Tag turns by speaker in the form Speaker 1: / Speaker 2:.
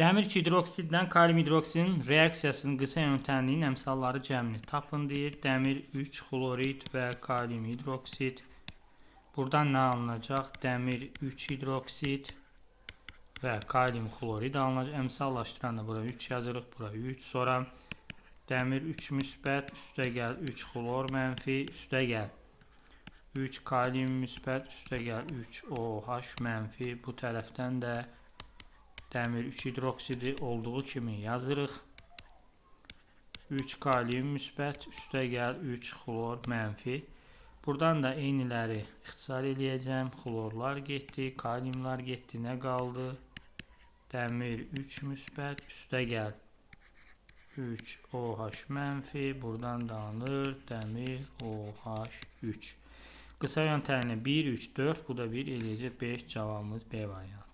Speaker 1: Dəmir 2 hidroksidlə kalium hidroksidin reaksiyasının qısa yöntəmliyinin əmsalları cəmini tapın deyir. Dəmir 3 xlorid və kalium hidroksid. Buradan nə alınacaq? Dəmir 3 hidroksid və kalium xlorid alınacaq. Əmsallaşdıranda bura 3 yazırıq, bura 3. Sonra dəmir 3 müsbət, üstə gəl 3 xlor mənfi, üstə gəl 3 kalium müsbət, üstə gəl 3 OH mənfi. Bu tərəfdən də dəmir 3 hidroksidi olduğu kimi yazırıq. 3 kalium müsbət, üstə gəl 3 xlor mənfi. Buradan da eyniləri ixtisar eləyəcəm. Xlorlar getdi, kaliumlar getdi. Nə qaldı? Dəmir 3 müsbət, üstə gəl 3 OH mənfi. Buradan da alınır dəmir OH3. Qısa yöntəmli 1, 3, 4. Bu da 1 eləyəcək 5. Cavabımız B variantı.